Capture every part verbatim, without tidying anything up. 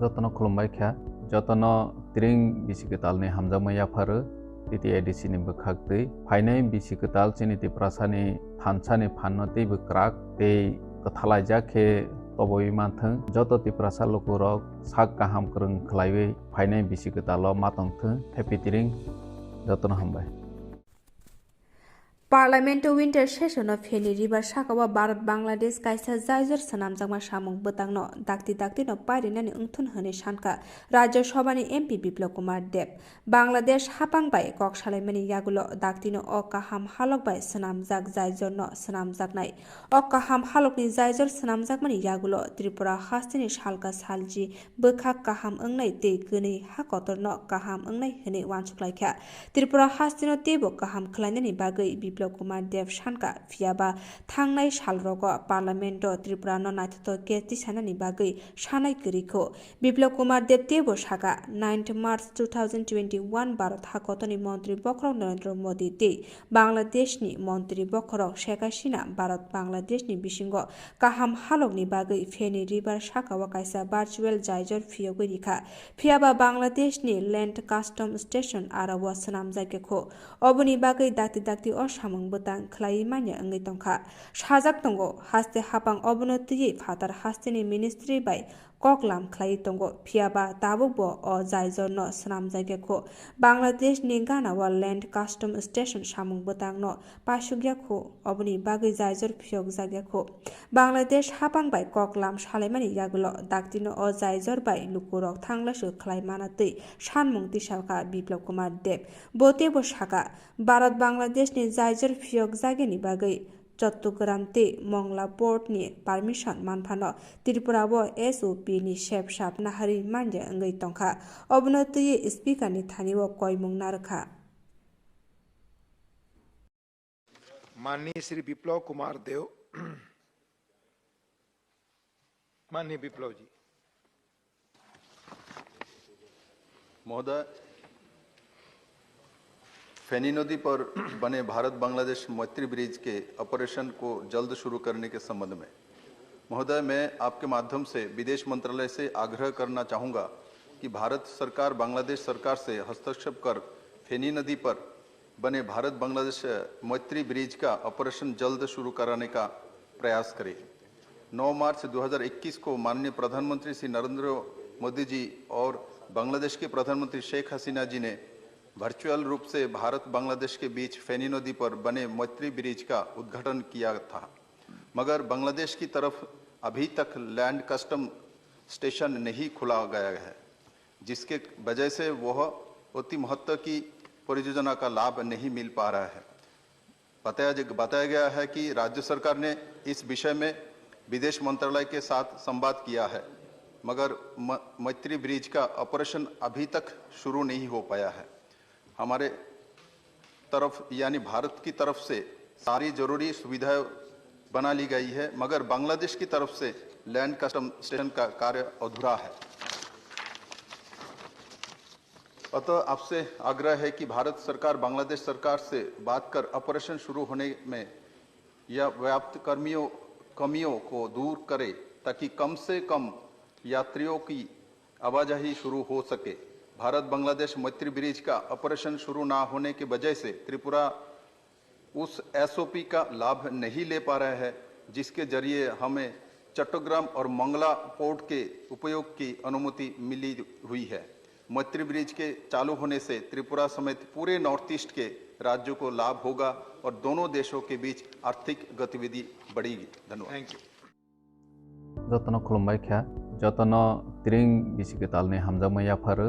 Jotono khulumbai kha, jotono tring bisi kwtalni hamjakma yapharo T T A D C ni bwkhak twi. Phainai bisi kwtal chini Tiprasani thansani phanno teibo kwrak tei kwthalaijak khe tobowi manthwng. Joto Tiprasa lukurok sak kaham kwrwng khlaiwi phainai bisi kwtalo ma tongthwng. Happy tring, jotono hambai. Parliament-o winter session-o Feni River saka-o Bharat Bangladesh kaisa jaijor swnamjakma samung bwtangno dakti dakti-no pairinani wngthun hwnwi sankha Rajya Sabhani M P Biplab Kumar Deb. Bangladesh hapang bai kok salaimani yagulo daktino o kaham halok bai swnamjak jaijorno swnamjaknai. O kaham halokni jaijor swnamjakmani yagulo Tripura hasteni salka salji bwkhak kaham wngnai tei kwnwi ha kotorno kaham wngnai hwnwi uansuk lai kha. Tripura hasteno teibo kaham khlainani bagwi Biplab Kumar Deb sankha, phiyaba thangnai salrogo Parliament-o Tripurano naithothok khe tisanani bagwi sanai kwrwi kho. Biplab Kumar Deb teibo saka, ninth March two thousand twenty-one Bharat hakotorni Montri bokhorok Narendra Modi tei Bangladeshni Montri bokhorok Sheikh Hasina Bharat Bangladeshni bisingo kaham halokni bagwi Feni River saka-o kaisa virtual jaijor phiyogwi rikha. Phiyaba Bangladeshni Land Custom Station aro-o swnamjakya kho. Oboni bagwi dakti dakti o samung bwtang khlaiwi manya wngwi tongkha. Sajak tongo, haste hapang obono twiwi phatar hasteni ministry bai kok lam khlaiwi tongo, phiyaba tabukbo o jaijorno swnamjakya kho. Bangladeshni gana-o Land Custom Station samung bwtangno paisukya kho, oboni bagwi jaijor phiyokjakya kho. Bangladesh hapang bai kok lam salaimani yagulo daktino o jaijor bai lukurok thanglaisu khlai mana twi sanmung tisalkha Biplab Kumar Deb. Bo teibo saka, Bharat Bangladeshni jaijor phiyokjagyani bagwi Chattogram tei Mongla Port ni permission manphano Tripura o S O P ni sep sap naharwi manya wngwi tongkha. Obono twiwi Speaker ni thani o koimung narwkha. माननीय श्री विप्लव कुमार देव, माननीय विप्लव जी। महोदय, फेनी नदी पर बने भारत बांग्लादेश मैत्री ब्रिज के ऑपरेशन को जल्द शुरू करने के संबंध में, महोदय, मैं आपके माध्यम से विदेश मंत्रालय से आग्रह करना चाहूँगा कि भारत सरकार बांग्लादेश सरकार से हस्तक्षेप कर फेनी नदी पर बने भारत बांग्लादेश मैत्री ब्रिज का ऑपरेशन जल्द शुरू कराने का प्रयास करे। नौ मार्च दो हज़ार इक्कीस को माननीय प्रधानमंत्री श्री नरेंद्र मोदी जी और बांग्लादेश के प्रधानमंत्री शेख हसीना जी ने वर्चुअल रूप से भारत बांग्लादेश के बीच फेनी नदी पर बने मैत्री ब्रिज का उद्घाटन किया था, मगर बांग्लादेश की तरफ अभी तक लैंड कस्टम स्टेशन नहीं खोला गया है, जिसके वजह से वह अति महत्व की परियोजना का लाभ नहीं मिल पा रहा है। बताया ज-, बताया गया है कि राज्य सरकार ने इस विषय में विदेश मंत्रालय के साथ संवाद किया है, मगर म-, मैत्री ब्रिज का ऑपरेशन अभी तक शुरू नहीं हो पाया है। हमारे तरफ, यानी भारत की तरफ से सारी जरूरी सुविधाएं बना ली गई है, मगर बांग्लादेश की तरफ से लैंड कस्टम स्टेशन का कार्य अधूरा है। अतः आपसे आग्रह है कि भारत सरकार बांग्लादेश सरकार से बात कर ऑपरेशन शुरू होने में या व्याप्त कर्मियों, कमियों को दूर करे, ताकि कम से कम यात्रियों की आवाजाही शुरू हो सके। भारत बांग्लादेश मैत्री ब्रिज का ऑपरेशन शुरू ना होने की वजह से त्रिपुरा उस एसओपी का लाभ नहीं ले पा रहा है, जिसके जरिए हमें चट्टग्राम और मंगला पोर्ट के उपयोग की अनुमति मिली हुई है। मैत्री ब्रिज के चालू होने से त्रिपुरा समेत पूरे नॉर्थ ईस्ट के राज्यों को लाभ होगा और दोनों देशों के बीच आर्थिक गतिविधि बढ़ेगी। धन्यवाद। Thank you. Jotono khulumbai kha, jotono tring bisi kwtalni hamjakma yapharo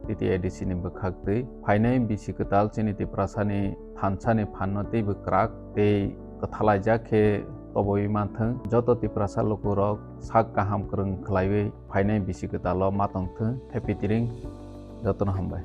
T T A D C ni bwkhak twi. Phainai bisi kwtal chini Tiprasani thansani phanno teibo kwrak tei kwthalaijak khe tobowi manthwng. Joto Tiprasa lukurok sak kaham kwrwng khlaiwi phainai bisi kwtalo ma tongthwng. Happy tring, jotono hambai.